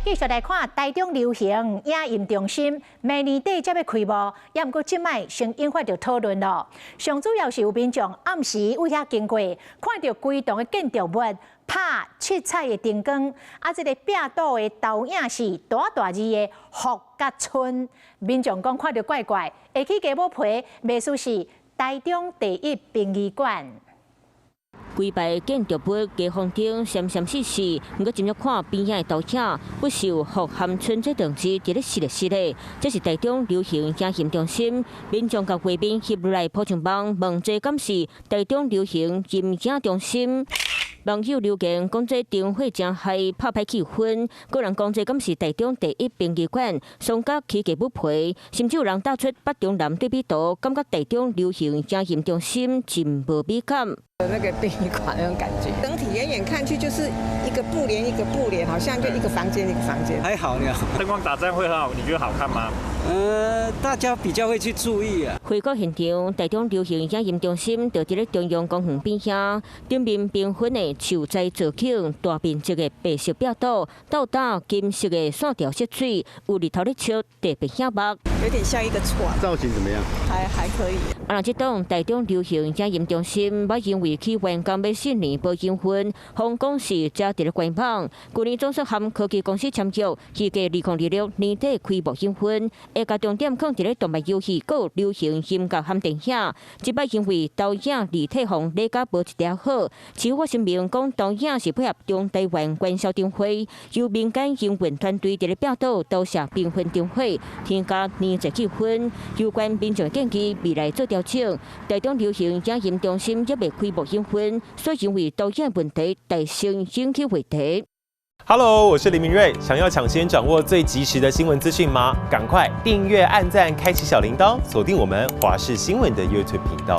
繼續來看台中流行影音中心，明年底才欲開幕，也毋過這擺先引發著討論囉。上主要是有民眾暗時為遐經過，看著規棟的建築物拍七彩的燈光，啊，這个壁堵的投影是大大字的福甲春。民眾講看著怪怪，會起雞母皮，袂輸是台中第一殯儀館。規排建築物街坊頂閃閃爍爍，毋過進入看邊仔的投影，不受福含春這兩字佇咧爍咧爍咧。這是台中流行影音中心，民眾共畫面翕落來鋪上網，問這敢是台中流行音影中心？網友留言講這燈火誠 high，拍歹氣氛。閣有人講這敢是台中第一殯儀館，爽甲起雞母皮，甚至有人打出北中南對比圖，感覺台中流行影音中心真無美感。那個殯儀館那種感覺，整體遠遠看去就是一個布簾一個布簾，好像就一個房間一個房間。還好呢，燈光打這樣會很好，你覺得好看嗎？大家比較會去注意啊。回顧現場，台中流行影音中心就佇咧中央公園邊遐，頂面繽紛的樹栽造景，大面積的白色壁堵，倒打金色的線條色水，有日頭咧笑，特別顯目。有點像一個船。造型怎麼樣？還可以。啊，這棟台中流行影音中心，捌因為去完工欲四年無營運，封講是才佇咧官網。去年總算和科技公司簽約，預計2026年底開幕營運，會共重點放佇咧動漫遊戲、閣流行音樂和電影。這擺因為投影立體風禮甲無一點好，市府聲明講投影是配合中台灣元宵燈會，由民間營運團隊佇咧壁堵投射繽紛燈火，添加年節氣氛。有關民眾建議未來做調整，台中流行影音中心猶未開幕營運，所以因為投影問題，大聲引起話題。 Hello，我是林明瑞，想要搶先掌握最及時的新聞資訊嗎？趕快訂閱、按讚、開啟小鈴鐺，鎖定我們華視新聞的 YouTube 頻道。